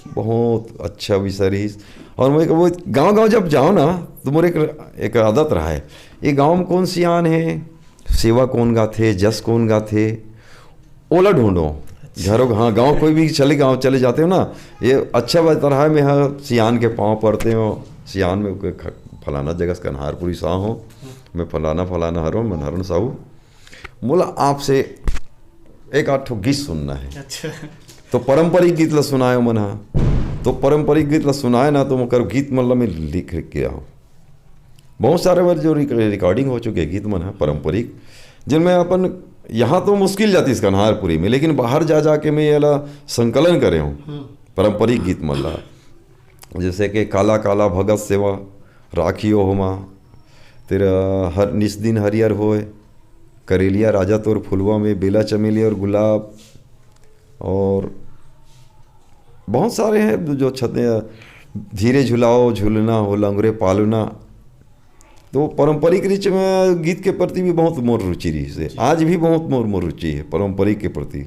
बहुत अच्छा विषय रहीस। और मैं वो गांव गांव जब जाओ ना, तो मोर एक, एक आदत रहा है, ये गांव में कौन सियान है, सेवा कौन गाथे, जस कौन गाथे, ओला ढूंढो। घरों, हाँ, गांव कोई भी चले, गांव चले जाते हो ना, ये अच्छा बात रहा है, मैं हाँ सियान के पाँव पड़ते हो, सियान में कोई ख-, फलाना जगह से कन्हारपुरी साह हो, मैं फलाना फलाना हरो, मनहरन साहू, मोला आपसे एक आध ठो गीत सुनना है। अच्छा। तो पारंपरिक गीत ला सुनाए मन हा, तो पारंपरिक गीत ला सुनाए ना, तो ओकर गीत मन ला मैं लिख के आओ। बहुत सारे बार जो रिक-, रिकॉर्डिंग हो चुके हैं गीत मन हा पारंपरिक, जिनमें अपन यहाँ तो मुश्किल जाती इसका कन्हारपुरी में, लेकिन बाहर जा जाके मैं ये ला संकलन करे हूँ हम्म। पारंपरिक गीत मन ला, जैसे कि काला काला भगत सेवा, राखी ओहमा, तेरा हर निस दिन हरियर होए, करेलिया राजा तोर फुलवा में, बेला चमेली और गुलाब, और बहुत सारे हैं जो छते, धीरे झुलाओ झुलना हो लंगुरे पालना। तो पारंपरिक रीच में गीत के प्रति भी बहुत मोर रुचि रहिस हे। आज भी बहुत मोर मोर रुचि है पारंपरिक के प्रति।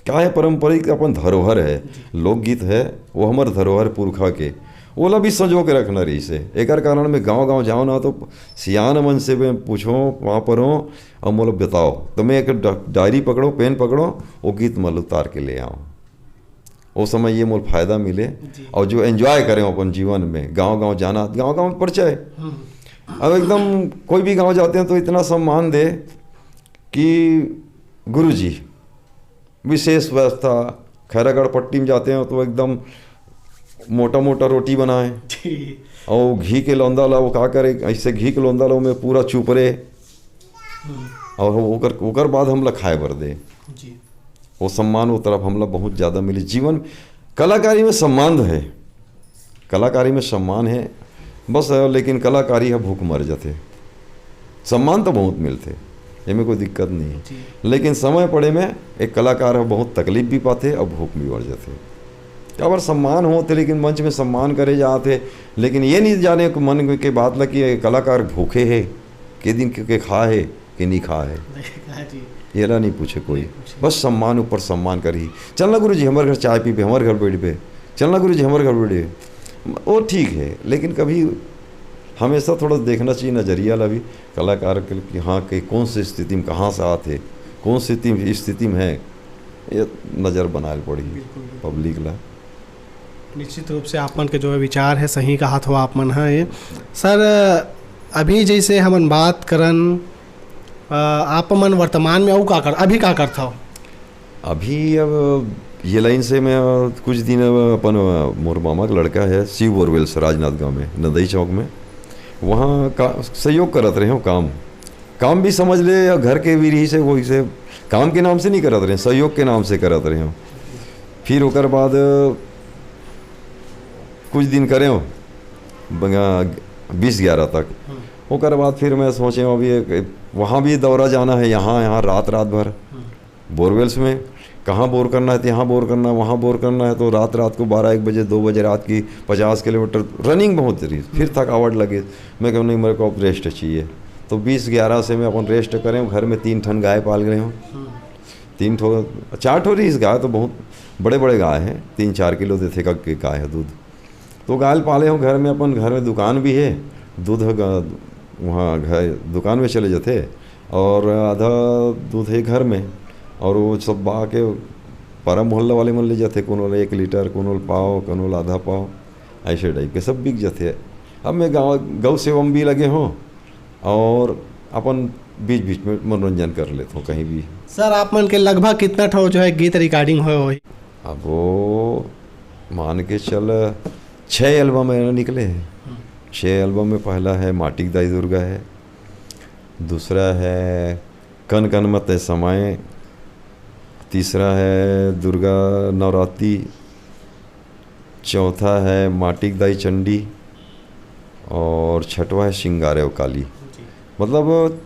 क्या है, पारंपरिक अपन धरोहर है, लोकगीत है, वो हमर धरोहर पुरखा के, ओला भी संजो के रखना रहिस हे। एकर कारण में गांव गांव जाओ ना तो सियान मन से मैं पूछो वहाँ पर हो, और मोला बताओ, तो मैं एक डा-, डायरी पकड़ो, पेन पकड़ो, वो गीत मन ल उतार के ले आओ। वो समय ये मोल फायदा मिले। और जो एंजॉय करें अपन जीवन में, गांव गांव जाना, गांव गांव में परिचय। अब एकदम कोई भी गांव जाते हैं तो इतना सम्मान दे कि गुरुजी, विशेष व्यवस्था। खैरागढ़ पट्टी में जाते हैं तो एकदम मोटा मोटा रोटी बनाए, जी। और घी के लौंदा ला वो का करे, ऐसे घी के लौंदा ला में पूरा चुपरे, और वो ओकर ओकर बाद हमला खाए बर दे। जी। वो सम्मान, वो तरफ हमला बहुत ज़्यादा मिली। जीवन, कलाकारी में सम्मान है, कलाकारी में सम्मान है बस, लेकिन कलाकारी ह भूख मर जाते। सम्मान तो बहुत मिलते, एमे कोई दिक्कत नहीं है, जी। लेकिन समय पड़े में एक कलाकार ह बहुत तकलीफ भी पाते और भूख भी मर जाते। काबर सम्मान होते, लेकिन मंच में सम्मान करे जाते, लेकिन ये नहीं जाने मन के बात ला कि ये कलाकार भूखे है, के दिन के, के खा है, के नहीं खा है, हाँ जी। येला नहीं पूछे कोई। नहीं पूछे। बस सम्मान ऊपर सम्मान करही। चलना गुरु जी, हमारे घर चाय पीबे, हमारे घर बैठबे, चलना गुरु जी, हमारे घर बैठबे, वो ठीक है, लेकिन कभी हमेशा थोड़ा देखना चाहिए नज़रिया ला भी कलाकार के कि हाँ, के कौन सी स्थिति में कहाँ से आते, कौन सी स्थिति स्थिति में है, ये नज़र बनाए पड़ी बिल्कुल, बिल्कुल। पब्लिक ला। निश्चित रूप से आप मन के जो है विचार है, सही कहा थो आप मन है। सर, अभी जैसे हमन बात करन, अ, आप मन वर्तमान में अउ का कर, अभी का करथव? अभी अब ये लाइन से मैं कुछ दिन अब अपन, मोर मामा का लड़का है शिव बोरवेल्स, राजनांदगांव में नदई चौक में, वहाँ का सहयोग करत रहे हो काम। काम भी समझ ले या घर के भी रही से, वही से काम के नाम से नहीं करत रहे, सहयोग के नाम से करत रहे हो। फिर ओकर बाद कुछ दिन करे हो, बीस ग्यारह तक। ओकर बाद फिर मैं सोचे हूँ अभी एक, वहाँ भी दौरा जाना है, यहाँ यहाँ रात रात भर बोरवेल्स में, कहाँ बोर करना है तो यहाँ बोर करना है, वहाँ बोर करना है, तो रात रात को बारह एक बजे, दो बजे रात की पचास किलोमीटर रनिंग बहुत रही, फिर थकावट लगे। मैं कहूँ नहीं, मेरे को अब रेस्ट चाहिए। तो बीस ग्यारह से मैं अपन रेस्ट करें, घर में तीन ठन गाय पाल गए हूँ, तीन ठो, चार ठो रही इस गाय, तो बहुत बड़े बड़े गाय हैं, तीन चार किलो देथे का के गाय है दूध। तो गाय पाले हूँ घर में, अपन घर में दुकान भी है, दूध ह ग-, वहाँ घर दुकान में चले जाते, और आधा दूध है घर में, और वो सब बा के पारा मोहल्ला वाले मन ले जाते, कोनो ले एक लीटर, कोनो ले पाव, कोनो ले आधा पाव, ऐसे टाइप के सब बिक जाते। अब मैं गाँव, गौ सेवा में भी लगे हूँ और अपन बीच बीच में मनोरंजन कर लेता हूँ कहीं भी। सर, आप मन के लगभग कितना ठो जो है गीत रिकॉर्डिंग होए होही? अब वो मान के चल, छः एल्बम मेरा निकले हैं। छः एल्बम में पहला है माटिक दाई दुर्गा है, दूसरा है कन कन मते समाए, तीसरा है दुर्गा नवरात्रि, चौथा है माटिक दाई चंडी, और छठवा है सिंगारे काली। मतलब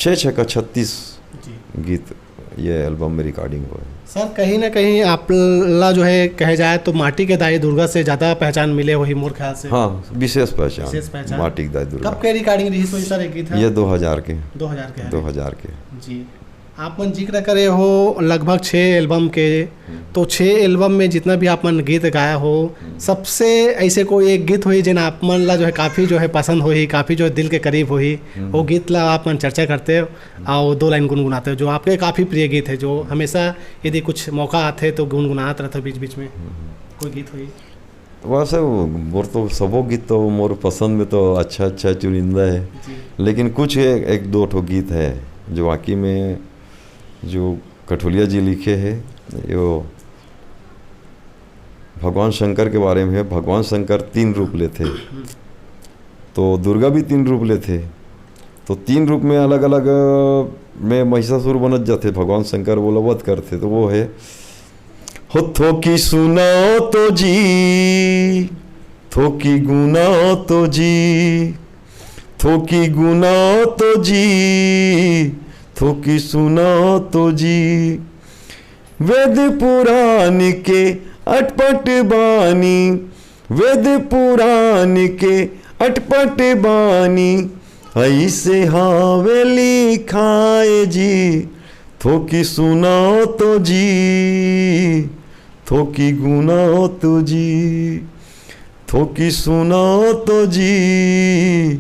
छः छः का छत्तीस जी। गीत ये एल्बम में रिकॉर्डिंग हुआ है। सर, कहीं ना कहीं आप ला जो है कहे जाए तो माटी के दाई दुर्गा से ज़्यादा पहचान मिले होही मोर ख्याल से। हाँ, विशेष पहचान, विशेष पहचान। माटिक दाई दुर्गा। कब के रिकॉर्डिंग रही, सर, एक गीत है? ये दो हज़ार के। दो हज़ार के है। दो हज़ार के। जी। आप मन जिक्र करे हो लगभग छः एल्बम के, तो छः एल्बम में जितना भी आप मन गीत गाया हो, सबसे ऐसे कोई एक गीत होही जेन आप मन ला जो है काफ़ी जो है पसंद होही, काफ़ी जो है दिल के करीब होही, वो गीत ला आप मन चर्चा करते हो और दो लाइन गुनगुनाते हो, जो आपके काफ़ी प्रिय गीत है, जो हमेशा यदि कुछ मौका आते तो गुनगुनात रहते हो बीच बीच में, कोई गीत होही? वैसे वो, मोर तो सबो गीत तो मोर पसंद में तो अच्छा अच्छा चुनिंदा है, जी। लेकिन कुछ एक, एक दो ठो गीत है जो वाकई में जो कठुलिया जी लिखे है, यो भगवान शंकर के बारे में है। भगवान शंकर तीन रूप लेथे, तो दुर्गा भी तीन रूप लेथे, तो तीन रूप में अलग अलग में महिषासुर बनत जाथे, भगवान शंकर बोला वध करथे, तो वो है हो थोकी सुनाओ तो जी, थोकी गुनाओ तो जी, थोकी गुनाओ तो जी, थोकी सुनाओ तो जी। वेद पुराण के अटपट बानी, वेद पुराण के अटपट बानी, ऐसे हावे लिखाए जी, थोकी सुनाओ तो जी, थोकी गुनाओ तो जी, थोकी सुनाओ तो जी,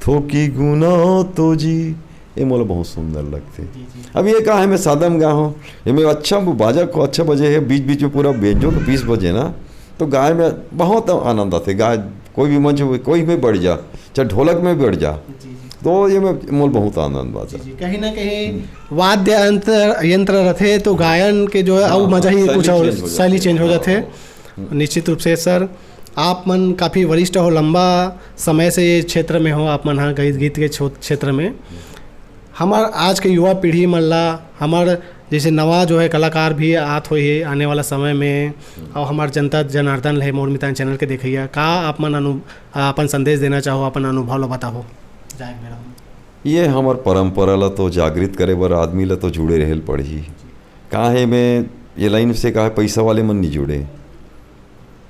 थोकी गुनाओ तो जी। ये मोला बहुत सुंदर लगथे। अब ये का है, मैं सादा म गा हूँ, ये मैं अच्छा बाजा को अच्छा बजे है, बीच बीच में पूरा बेंजो के पीस बजे ना, तो गाय में बहुत आनंद आथे। गाय कोई भी मंच, कोई में बैठ जा, चाहे ढोलक में बैठ जा, तो ये में मोल बहुत आनंद आता। कहीं ना कहीं वाद्य यंत्र यंत्र रथे तो गायन के जो है, हाँ, अउ मजा ही कुछ और, शैली चेंज हो जाथे। निश्चित रूप से सर, आप मन काफ़ी वरिष्ठ हो, लंबा समय से ये क्षेत्र में हो, आप मन हाँ गीत गीत के क्षेत्र में। हमार आज के युवा पीढ़ी मन ला, हमार जैसे नवा जो है कलाकार भी आत होही आने वाला समय में, और हमार जनता जनार्दन है मोर मितान चैनल के देखैया, का आप मन अनु अपन संदेश देना चाहो, अपन अनुभव ला बताहो? ये हमार परंपरा ला तो जागृत करे बर आदमी ला तो जुड़े रहल पड़ही। काहे में ये लाइन से कहा, पैसा वाले मन नहीं जुड़े।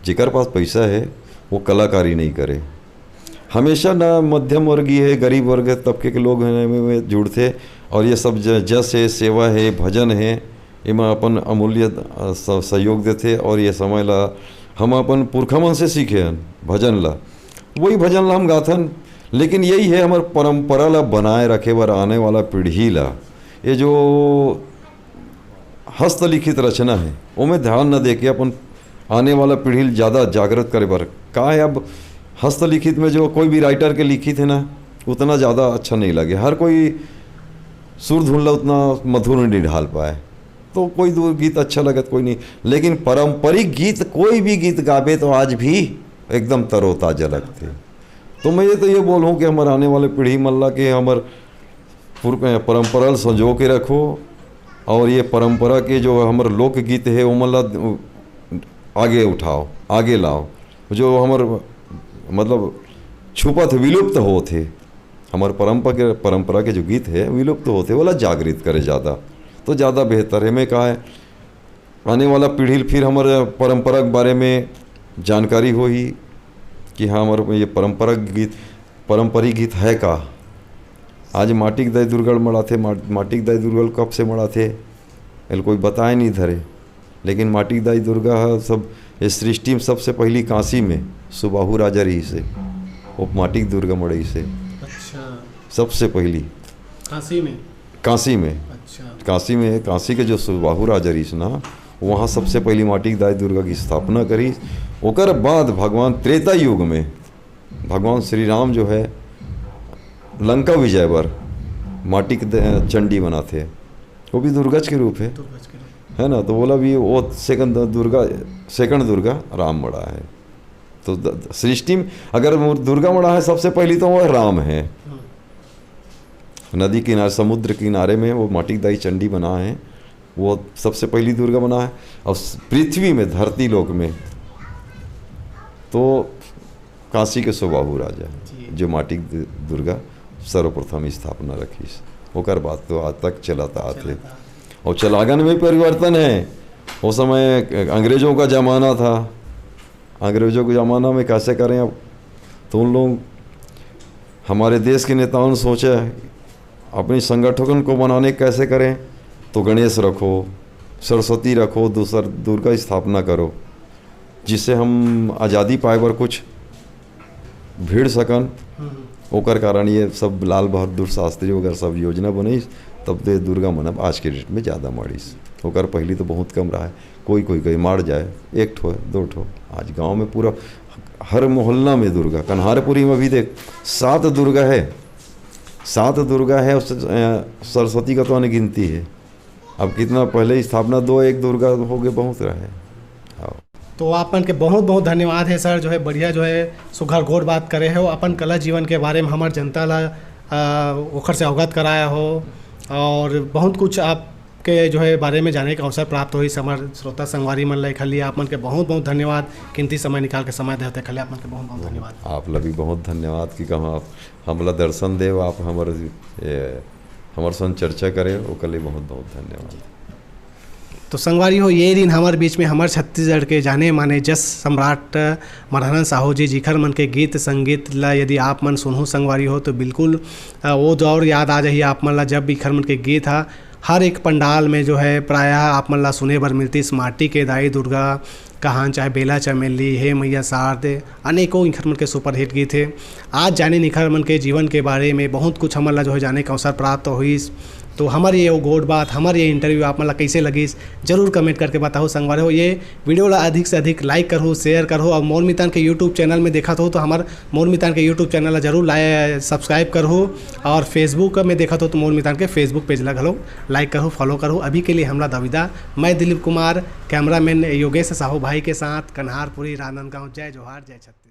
जेकर पास पैसा है, वो कलाकारी नहीं करे। हमेशा ना मध्यम वर्गीय है, गरीब वर्ग है, तबके के लोग हैं, में, में जुड़थे। और ये सब ज-, जस है, सेवा है, भजन है, एमा अपन अमूल्य, अ, स-, सहयोग देथे। और ये समय ला हम अपन पुरखा मन से सीखे हन, भजन ला, वही भजन ला हम गाथन। लेकिन यही है, हमर परंपरा ला बनाए रखे बर, आने वाला पीढ़ी ला, ये जो हस्तलिखित रचना है, ओमे ध्यान न देके अपन आने वाला पीढ़ी ल ज्यादा जागृत करे बर। का है, अब हस्तलिखित में जो कोई भी राइटर के लिखित है ना, उतना ज्यादा अच्छा नहीं लगे। हर कोई सुर धुन ला उतना मधुर नहीं ढाल पाए, तो कोई दो गीत अच्छा लगत, कोई नहीं। लेकिन पारंपरिक गीत, कोई भी गीत गाबे तो आज भी एकदम तरोताजा लगथे। तो मैं ये तो ये बोलूँ कि हमर आने वाले पीढ़ी मन ला के हमर पुर-, परंपरा ल संजो के रखो, और ये परंपरा के जो हमर लोकगीत है, ओमन ला आगे उठाओ, आगे लाओ। जो हमर, मतलब, छुपत, विलुप्त होत हे, हमर परंपरा के, परंपरा के जो गीत है, विलुप्त होत हे, ओला जागृत करे ज़्यादा, तो ज़्यादा बेहतर है। मैं का है, आने वाला पीढ़ी ल फिर हमर परंपरा के बारे में जानकारी होही कि हाँ, हमर ये परंपरा गीत, पारंपरिक गीत है का। आज माटी के दाई दुर्गा ल मड़ाथे, मा-, माटी के दाई दुर्गा ल कब से मड़ाथे, एल कोई बताए नहीं धरे। लेकिन माटी के दाई दुर्गा ह सब, ये सृष्टि में सबसे पहली काशी में सुबाहु राजा रहिस हे, वो माटी के दुर्गा मड़ाइस हे। अच्छा। सबसे पहली। काशी में? काशी में। अच्छा। काशी में, काशी के जो सुबाहु राजा रहिस ना, वहाँ सबसे पहली माटी के दाई दुर्गा की स्थापना करिस। ओकर बाद भगवान त्रेता युग में भगवान श्री राम जो है, लंका विजय बर माटी के द-, चंडी बनाथे, वो भी दुर्गज के रूप है, दुर्गज के रूप। है ना? तो बोला भी वो सेकंड दुर्गा, सेकंड दुर्गा राम मड़ा है। तो द-, सृष्टि में अगर वो दुर्गा मड़ा है सबसे पहली, तो वो राम है। हम्म। नदी किनारे, समुद्र किनारे में वो माटी के दाई चंडी बना है, वो सबसे पहली दुर्गा बना है। और स-, पृथ्वी में, धरती लोक में तो काशी के सुबाहु राजा है, जी। जो माटी के दु-, दुर्गा सर्वप्रथम स्थापना रखिस। ओकर बाद तो आज तक चलत आत हे। चलत आत। और चलागन में परिवर्तन है। वो समय अंग्रेजों का जमाना था, अंग्रेजों के ज़माना में कैसे करें अब? तो उन लोग, हमारे देश के नेताओं ने सोचा है, अपनी संगठन को बनाने कैसे करें, तो गणेश रखो, सरस्वती रखो, दूसर दुर्गा स्थापना करो, जिससे हम आज़ादी पाए बर कुछ भिड़ सकन। हम्म। ओकर कारण ये सब लाल बहादुर शास्त्री वगैरह सब योजना बनइस, तब तो ये दुर्गा मनब आज के डेट में ज़्यादा माड़िस। ओकर पहली तो बहुत कम रहा है, कोई कोई कोई माड़ जाए, एक ठो, दो ठो। आज गांव में पूरा हर मोहल्ला में दुर्गा, कन्हारपुरी में भी देख, सात दुर्गा है, सात दुर्गा है, उस, अ, सरस्वती का तो अनगिनती है। अब कितना पहले स्थापना, दो एक दुर्गा हो गए, बहुत रहे। हाँ। तो आप मन के बहुत बहुत धन्यवाद है सर, जो है बढ़िया जो है सुघर गोठ बात करे हो, अपन कला जीवन के बारे में हमार जनता ला, अ, ओखर से अवगत कराया हो और बहुत कुछ आपके जो है बारे में जाने का अवसर प्राप्त होइस। हमार श्रोता संगवारी मन ला एखर लिए आप मन के बहुत बहुत धन्यवाद, कीमती समय निकाल के समय देते एखर लिए आप मन के बहुत बहुत धन्यवाद। आप ला भी बहुत धन्यवाद कि कहूँ आप हमला दर्शन देव, आप हमर, ए, हमर संग चर्चा करे, ओकर लिए बहुत बहुत धन्यवाद। तो संगवारी हो, ये दिन हमर बीच में हमर छत्तीसगढ़ के जाने माने जस सम्राट मधुसूदन साहू जी, जिखर मन के गीत संगीत ला यदि आप मन सुनहू संगवारी हो, तो बिल्कुल, अ, वो दौर याद आ जाही आप मन ला, जब इखर मन के गीत हा हर एक पंडाल में जो है प्रायः आप मन ला सुने बर मिलतिस। माटी के दाई दुर्गा कहान, चाहे बेला चमेली, हे मैया शारदे, अनेकों इखर मन के सुपरहिट गीत हे। आज जानिन इखर मन के जीवन के बारे में बहुत कुछ हमन ला जो है जाने के अवसर प्राप्त होइस। तो हमर ये वो गोठ बात, हमर ये इंटरव्यू आप मन ला कैसे लगिस, जरूर कमेंट करके बताओ संगवारी हो। ये वीडियो ला अधिक से अधिक लाइक करहू, शेयर करहू, और मोर मितान के यूट्यूब चैनल में देखत हो तो हमर मोर मितान के यूट्यूब चैनल ला जरूर लाए सब्सक्राइब करहू, और फेसबुक में देखत हो तो मोर मितान के फेसबुक पेज ला घलो लाइक करहू, फॉलो करहू। अभी के लिए हमला दविदा, मैं दिलीप कुमार, कैमरामैन योगेश साहू भाई के साथ कन्हारपुरी, राजनांदगांव। जय जोहार, जय छत्तीसगढ़।